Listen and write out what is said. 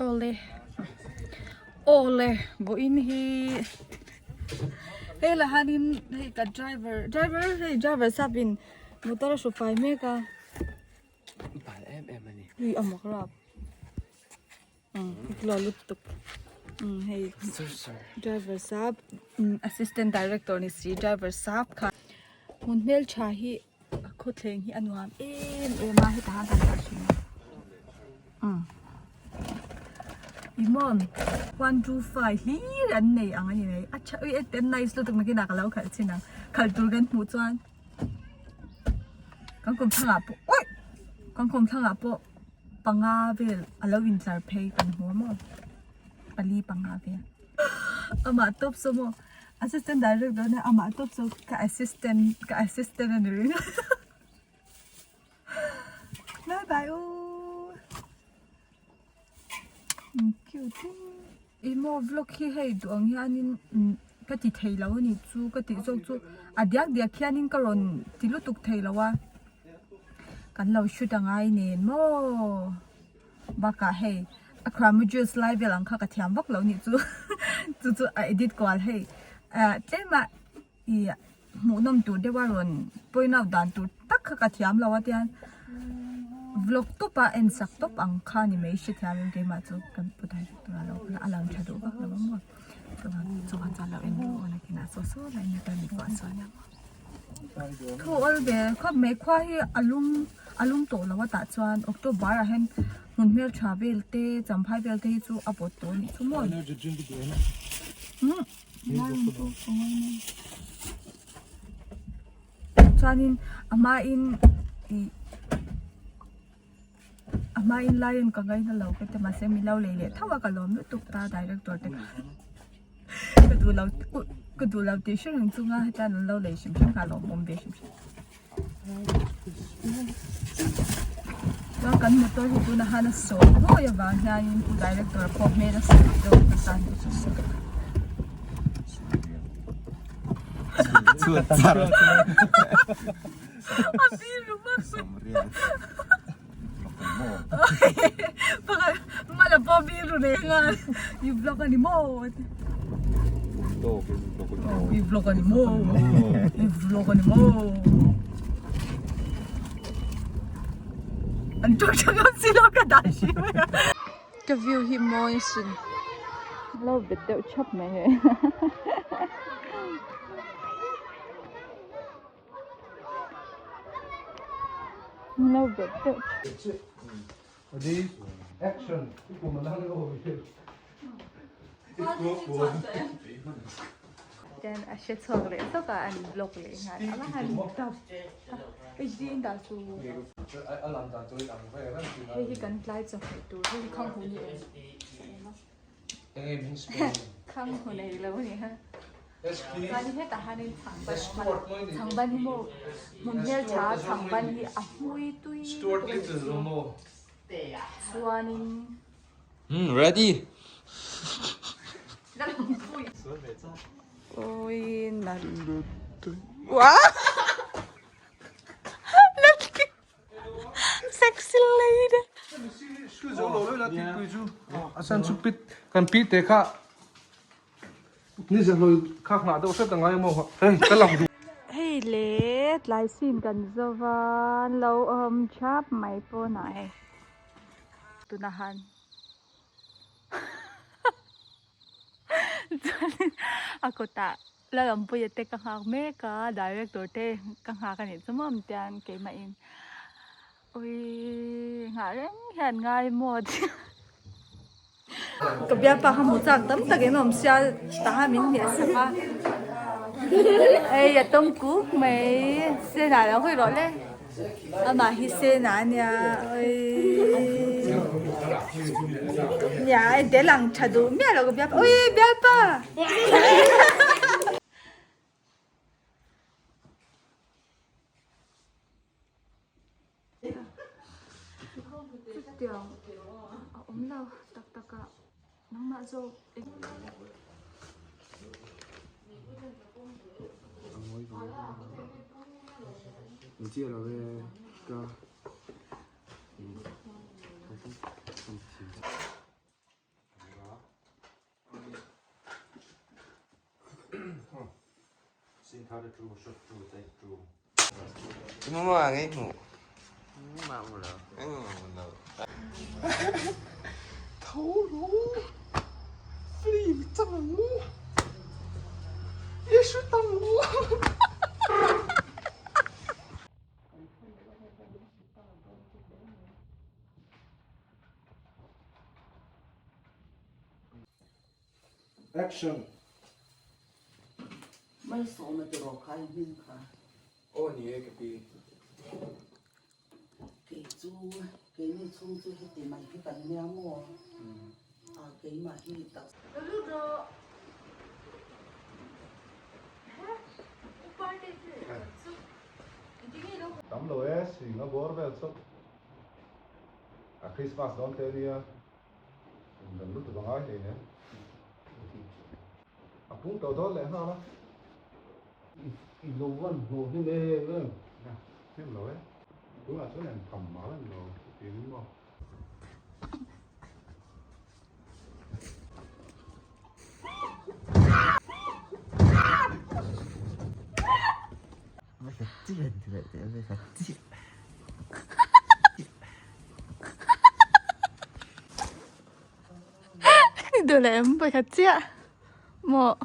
Awle awle vawiin hi hei lah hianin hei ka driver driver hei driver sap in motor a hru fai mek a bal em em a ni ui a mak rap umm tlawh lutuk umm hei driver sap assistant director ni si driver sap kha hmun hmeltha hi. A khawthleng hi a nuam em em a hetah hian kan kal thin a umm ih maw one two five hlir an nei ang a ni mai a tha ui e nice lutuk nakinah ka lo khalh chhin ang khalh tur kan hmuh chuan kan kawm thlangah pawh awih kan kawm thlangah pawh panga vel a lo intlar phei kan hmu a maw pali panga vel amah tawp saw maw. Assistant director nia amah tawp chu ka assistant ka assistant a ni ring bye bye u cute ih maw vlog hi hei duh ang hianin ka ti thei lo a ni chu ka tih zawk chu a diak diak hianin ka rawn ti lutuk thei lo a kan lo shoot a ngai nen maw. Bakah hei a cramo juice lai vel ang kha ka thiam vak lo nih chu chu chu a edit kual hei ah tlem a ih hmuhnawm tur deuh a rawn point out dan tur tak kha ka thiam lo a tian vlog tawp a en sak tawp ang kha ni mai hrethiam in keimah chu kan pu director a lo kal a a lang tha duh vak lo a maw chuan chuan chuan lo en duh a nakinah saw saw lai in ka mit pawh a sawi nia maw. Thu awl ve khawp mai khua hi a lum a lum tawh lo a tah chuan October ah hian hmun hmel tha vel te champhai vel te hi chu a vawt tawh a nih chu maw chuanin a hmain ih a hmain lion ka ngaina lo ka ti mahse min lo lei leh tho a ka lawm lutuk ta director te khan ka duh lo ka duh lo tih hre reng chunga hetian an lo lei hrim hrim kha a lawmawm ve hrim hrim chuan kan motor hi tuna han a sawi nuai avang hianin pu director pawh hmel a sawi deuh nasa a nih chu. I vlog ani maw I vlog ani maw I vlog ani maw An ṭawk ṭha ngam si lo ka dah hrim mai a. Ka view hi mawi sin lo bet deuh chhap mai hei. Lo bet deuh Then a hre chhuak leh sawk a an vlog leh nghal a va han dap HD in dah chu hei hi kan tlai chawhmeh tur hei hi khang hu ni em khang hu nei lo a ni ha chuanin hetah hianin chhangban a awm a chhangban hi maw hmun hmeltha chhangban hi a hmui tui lutuk a nih chu chuanin ready ui nalh wow Sexy lady. Asan chu pit kan pi te kha ni za hloi kha ngah deuh hret angai maw hei ka lang duh. Hei le tlai sin kan zo va an lo awm thap mai pawnah hei tunah han chuanin a kawtah Lalawmpuia te ka nghak mek a director te ka nghak a nih chu maw tiang keimah in awii nghah reng hian ngai maw tih ka bialpa kha hmu chak tam tak in a awm sia tah khan min hniah sak a hei a tawng kuk mai senah lo hawi rawh le amah hi senah a nia awii nia hei tel ang tha duh miah lo ka bialpa awii bialpa. Chutiang a awm lo tak tak a nangmah zawk Action! Malsawma tiraw kha i hming kha. Aw ni e ka pi. Kei chu keini chhung chu heti mai hi kan nia maw? A keimah hi tak. Tam lo e, sing a bawr vel chawp. A Christmas dawn te ania. Indan lutuk a ngai hlei nen. A pung tawh dawn leh nghal a. I lo van hlawh hnem em em. Hnem lo e. Tunah chuan en tham mal an lo ti ni maw. Ni duh leh em vawikhat chiah maw.